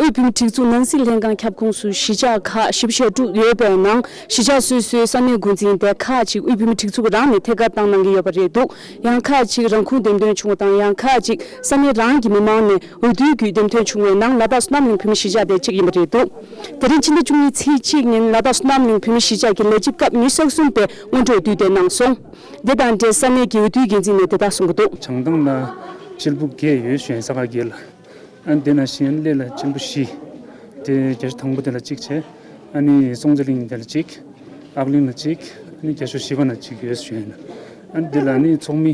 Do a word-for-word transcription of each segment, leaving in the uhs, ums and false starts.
དབུས་བོད་མིའི་སྒྲིག་འཛུགས་ནང་སྲིད་ལྷན་ཁང་ཁྱབ་ཁོངས་སུ་གཞིས་ཆགས་ཁག་བཞི་བཅུ་ཞེ་དྲུག་ཡོད་པའི་ནང་། གཞིས་ཆགས་སོ་སོའི་ས་གནས་འགོ་འཛིན་དེ་ཁག་ཅིག་དབུས་བོད་མིའི་སྒྲིག་འཛུགས་རང་ནས་ཐད་ཀར་བཏང་གནང་གི་ཡོད་པ་རེད་འདུག་ཡང་ཁག་ཅིག་རང་ཁུངས་འདེམས་ཐོན་བྱུང་བ་དང་། ཡང་ཁག་ཅིག་ས་གནས་རང་གི་མི་མང་ནས་འོས་བསྡུ་བརྒྱུད་འདེམས་ཐོན་བྱུང་བའི་ནང་། ལ་དྭགས་བསོད་ནམས་གླིང་བོད་མི་གཞིས་ཆགས་དེ་གཅིག་ཡིན་པ་རེད་འདུག་དེ་རིང་ཕྱི་ཟླ་བཅུ་གཉིས་ཚེས་གཅིག་ཉིན་ལ་དྭགས་བསོད་ནམས་གླིང་བོད་མི་གཞིས་ཆགས་ཀྱི་ལས་བྱེད་སྐབས་ཉི་ཤུ་རྩ་གསུམ་པས་སྔོན་འགྲོ་འོས་བསྡུ་དེ་གནང་སོང་། དེ་དང་འབྲེལ་ས་གནས་ཀྱི་འོས་བསྡུའི་འགན་འཛིན་ནས་དེ་ལྟར་གསུངས་ཀྱི་འདུག་བྱང་ཐང་ལ་གཅེར་བུ་བརྒྱད་ཡོད་ཞུ་ཡིན། ས་ཁ་བརྒྱད་ལ། ཨ་ནི་དེ་ནང་བཞིན་གླེ་ལ་གཅེར་བུ་བཞི། དེ་རྒྱ་ཤོད་དང་པོ་དེ་ལ་གཅིག་བྱས། ཨ་ནི་སྲོང་བཙན་གླིང་དེ་ལ་གཅིག་ཨག་གླིང་ལ་གཅིག་ཨ་ནི་རྒྱ་ཤོད་བཞི་པ་ན་གཅིག་ཡོད་ཞུ་ཡིན། ཨ་ནི་དེ་ལ་ཨ་ནི་ཚོགས་མི་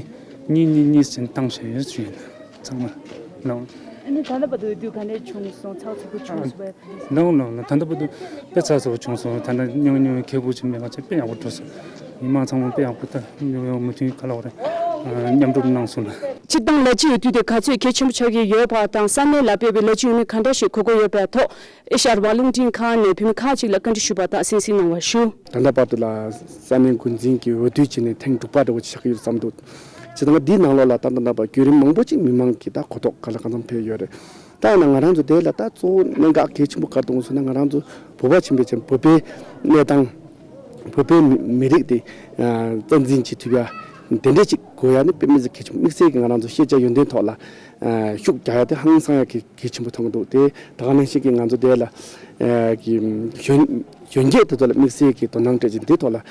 གཉིས་གཉིས་གཉིས་ཟིན་བཏང་བཞག་ཡོད་ཞུ་ཡིན། ཚང་མ་ལོང་། ཨ་ནི་ད་ལྟ་བར་དུ་འོས་བསྡུ་ག་འདྲས་བྱུང་སོང་། ཚགས་ཚུད་པོ་བྱུང་སོང་བས། ལོང་ལོང་ལོང་། ད་ལྟ་བར་དུ་དཔེ་ཚགས་ཚུད་པོ་བྱུང་སོང་། ད་ལྟ་ཉུང་ཉུང་ཁེ་པོ་ཅིག་མེད་པ་བྱས་དཔེ་ཡག་པོ་འགྲོ་སོང་། མི་མང་ཚང་མ་དཔེ་ཡག་པོ་ད་ཉོ་ཡོང་མུ་མཐུད་ག་ལ་བ་རེད། མཉམ་རུབ་གནང་སོང་ལ། སྤྱིར་བཏང་ལ་སྤྱི་འོས་བསྡུ་དེ་ག་ཚོད་གལ་ཆེན་པོ་ཆགས་ཀྱི་ཡོད་པ་དང་། ས་གནས་ལ་སྤེལ་བའི་ལ་སྤྱི་འོས་མི་ག་འདྲ་ཞིག་དགོས་མཁོ་ཡོད་པའི་ཐོག་ཨེ་ཤ་ཡ་རང་དབང་རླུང་འཕྲིན་ཁང་ནས་བོད་མི་ཁག་ཅིག་ལ་བཀའ་འདྲི་ཞུས་པ་དང་གསན་གཟིགས་གནང་བ་ཞུ། ད་ལྟ་བར་དུ་ལ་ས་གནས་འགོ་འཛིན་གྱི་འོས་བསྡུ་བྱས་ནས་ཐེངས་དྲུག་པ་འདྲ་བོ་ཅིག་ཆགས་ཀྱི་ཡོད་བསམ་འདུག་སྤྱིར་བཏང་འདིའི་ནང་ལོགས་ལ་ད་ད་ལྟ་བར་བརྒྱུད་རིམ་མང་པོ་ཅིག་མི་མང་གིས་ད་གོ་རྟོགས་ག་ལ་གང་འཚམ་ཕེབས་ཡོད་རེད། ད་ཡིན་ན་ང་རང་ཚོ་དེ་ལ་ད་གཙོ་བོ་གནད་འགག་གལ་ཆེན་པོ་ག་རེ་འདུག་ཟེར་ན། ང་རང་ཚོ་བོད་པ་ཆེན་པོས་ཀྱང་བོད་པའི་གནས་སྟངས། བོད་པའི་མི་མི་རིགས་དེ་ཨ་རྩ་འཛིན་བྱེད་ཐུབ་ཡ་དེ་འདྲས་ཅིག་དགོས་ཡ་ནི་དཔེ་མི་སྲིད་གལ་ཆེན་པོ། དམིགས་བསལ་གྱི་ང་རང་ཚོ་ཤེས་བྱ་ཡོན་ཏན་ཐོག་ལ་ཨ་ཤུགས་རྒྱག་ཡ་དེ་ཧང་སང་ཡ་གལ་གལ་ཆེན་པོ་མཐོང་གི་འདུག་དེ་ད་ག་ནང་བཞིན་གྱི་ང་ཚོ་དེ་ལ་ཨ་གི་གཞོན་གཞོན་སྐྱེས་དེ་ཚོ་ལ་དམིགས་བསལ་གྱི་དོ་སྣང་སྤྲད་ཅིང་དེ་ཐོག་ལ་ཨ་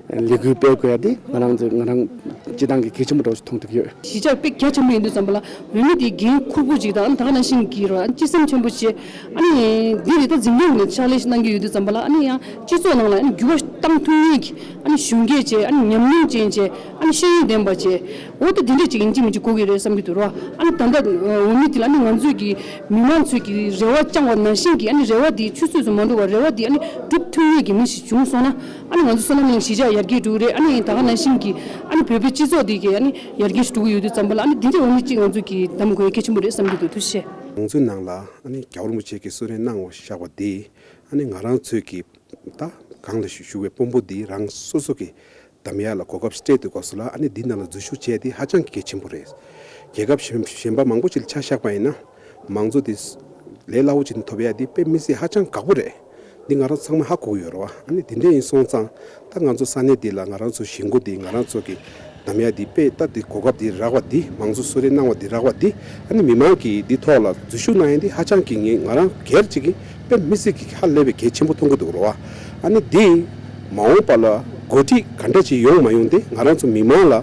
ལས་འགུལ་སྤེལ་དགོས་ཡ་དེ་ང་རང་ཚོ་ང་རང་སྤྱི་བཏང་གི་གལ་ཆེན་པོ་འདྲ་བོ་ཞིག་མཐོང་ཐུབ་ཀྱི་ཡོད། གཞིས་ཆགས་དཔེ་རྒྱ་ཆེན་པོ་ཡིན་དུས་ཙམ་པ་ལ། འོས་མི་དེ་འགན་འཁུར་པོ་ཅིག་དང་། ད་ག་ནང་བཞིན་གྱི་རོ་སྤྱི་སེམས་ཆེན་པོ་བྱས། ཨ་ནི་འདི་རེད། ད་འཛིན་སྐྱོང་ནས་ཕྱག་ལས་ཤིག་གནང་གི་ཡོད་དུས་ཙམ་པ་ལ། ཨ་ནི་ཡང་སྤྱི་ཚོགས་ནང་ལ་ཨ་ནི་འགྱུར་བ་བཏང་ཐུབ་མཁན་གྱི་ཨ་ནི་གཞོན་སྐྱེས་བྱས། ཨ་ནི་ཉམས་མྱོང་ཅན་བྱས། ཨ་ནི་ཤེས་ཡོན་ལྡན་པ་བྱས། འོ་ད་དེ་འདྲས་ཅིག་ཡིན་གཅིག་མིན་གཅིག་དགོས་ཀྱི་རེད་བསམ་གྱི་འདུག་རོ། ཨ་ནི་ད་ལྟ་འོས་མི་དེ་ལ་ཨ་ནི་ང་ཚོས་ཀྱི་མི་མང་ཚོས་ཀྱི་རེ་བ་བཅངས་པ་ནང་བཞིན་གྱི་ཨ་ནི་རེ་བ་དེ་ཆུད་ཟོས་སུ་མ་འགྲོ་བར་རེ་བ་དེ་ཨ་ནི་འགྲུབ་ཐུབ་མཁན་གྱི་མི་ཞིག་བྱུང་སོང་ན། ཨ་ནི་ང་ཚོ་བསོད་ནམས་གླིང་གཞིས་ཆགས་ཡར་རྒྱས་འགྲོ་གི་རེད། ཨ་ནི་ད་ག་ནང་བཞིན་གྱི་ཨ་ནི་བོད་པའི་སྤྱི་ཚོགས་འདི་གའི་ཨ་ནི་ཡར་རྒྱས་འགྲོ་གི་ཡོད་དུས་ཙམ་པ་ལ། ཨ་ནི་འདི་འདྲའི་འོས་མི་གཅིག་ང་ཚོ་གིས་གདམ་དགོས་གལ་ཆེན་པོ་རེད་བསམ་གྱི་འདུག་ཐུགས་རྗེ་ཆེ། ང་ཚོའི་ནང་ལ་ཨ་ནི་རྒྱལ་བ་རིན་པོ་ཆེ་གིས་གསོལ་རས་གནང་བ་བཞག་པ་འདི། ཨ་ནི་ང་རང་ཚོའི་གི་ད་གང་ལ་ཞུ་ཞུ་བའི་དཔོན་པོ་འདི་རང་སོ་སོ་གི་གདམ་ཡ་ལ་གོ་སྐབས་སྤྲད་དུས་སྐབས་སུ་ལ། ཨ་ནི་འདི་ནང་ལ་འཛུལ་ཞུགས་བྱས་ཏེ་ཧ་ཅང་གི་གལ་ཆེན་པོ་རེད། རྒྱལ་ཁབ་གཞན་གཞན་པ་མང་པོ་ཅིག་ལ་ཆ་བཞག་པ་ཡིན་ན། མང་གཙོ་དེ་ལས་སླ་བོ་ཅིག་ནས་ཐོབ་ཡ་དེ་དཔེ་མི་སྲིད་ཧ་ཅང་ཁག་པོ་རེད། འདི་ང་རང་ཚང་མ་ཧ་གོ་གི་ཡོད་རེད་བ། ཨ་ནི་དེ་འདྲ་ཡིན་སོང་ཙང་། ད་ང་ཚོ་ས་གནས་འདི་ལ་ང་རང་ཚོ་གཞིས་འགོ་འདི་ང་རང་ཚོ་གི་གདམ་ཡ་འདི་དཔེ་ད་འདི་གོ་སྐབས་འདི་རག་པ་འདི། མང་གཙོ་གསོལ་རས་གནང་བ་འདི་རག་པ་འདི། ཨ་ནི་མི་མང་གིས་འདི་ཐོག་ལ་འཛུལ་ཞུགས་གནང་ཡ་འདི་ཧ་ཅང་གི་ངས་ང་རང་སྒེར་གཅིག་གིས་དཔེ་མི་སྲིད་ཀྱི་ཧ་ལས་པའི་གལ་ཆེན་པོ་མཐོང་གི་འདུག་རེད་བ། ཨ་ནི་འདི་མ་འོངས་པ་ལ་འགོ་ཁྲིད་ག་འདྲ་ཅིག་ཡོང་མ་ཡོང་དེ་ང་རང་ཚོ་མི་མང་ལ་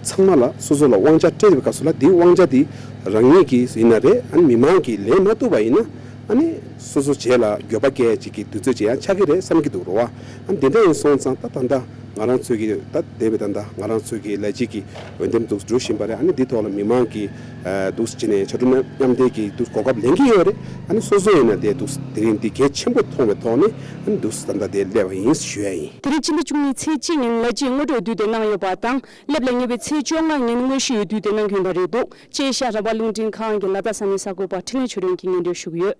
ཚང་མ་ལ་སོ་སོ་ལ་དབང་ཆ་སྤྲད་པའི་སྐབས་སུ་ལ། འདི་དབང་ཆ་འདི་རང་ཉིད་ཀྱིས་ཡིན་ན་རེད། ཨ་ནི་མི་མང་གིས་ལེན་མ་ཐུབ་པ་ཡིན་ན། ཨ་ནི་སོ་སོ་རྗེས་ལ་འགྱོད་པ་སྐྱེ་ཅིག་གི་དུས་ཚོད་ཅིག་ཡང་ཆགས་ཀྱི་རེད་བསམ་གྱི་འདུག་རེད་བ། ཨ་ནི་དེ་འདྲ་ཡིན་སོང་ཙང་། ད་ད་ལྟ་ང་རང་ཚོའི་གི་ད་འདས་པའི་ད་ལྟ་ང་རང་ཚོའི་གི་ལས་བྱེད་ཀྱི་འོས་འདེམས་འདུག་འགྲོ་བཞིན་པ་རེད། ཨ་ནི་འདི་ཐོག་ལ་མི་མང་གིས་ཨ་འདུག་སེ་བྱས་ནས་ཕྱར་གྲུ་མཉམ་འདེགས་ཀྱི་འདུག་གོ་སྐབས་ལེན་གྱི་ཡོད་རེད། ཨ་ནི་སོ་སོ་ཡིན་ན་དེ་འདུག་སེ་དེ་རིང་འདི་གལ་ཆེན་པོ་མཐོང་བའི་ཐོག་ནས། ཨ་ནི་འདུག་སེ་ད་ལྟ་དེ་སླེབས་པ་ཡིན་ཞུ་ཡ་ཡིན། དེ་རིང་ཕྱི་ཟླ་བཅུ་གཉིས་ཚེས་གཅིག་ཉིན་ལ་སྤྱིའི་སྔོན་འགྲོའི་འོས་བསྡུ་དེ་གནང་ཡོད་པ་དང་། སླེབས་ལ་ཉེ་བའི་ཚེས་བཅོ་ལྔ་ཉིན་དངོས་གཞིའི་འོས་བསྡུ་དེ་གནང་རྒྱུ་ཡིན་པ་རེད་འདུག་ཅེས་ཨེ་ཤ་ཡ་རང་དབང་རླུང་འཕྲིན་ཁང་གི་ལ་དྭགས་ས་གནས་གསར་འགོད་པ་འཕྲིན་ལས་ཆོས་སྒྲོན་གྱིས་སྙན་སྒྲོན་ཞུ་གི་ཡོད།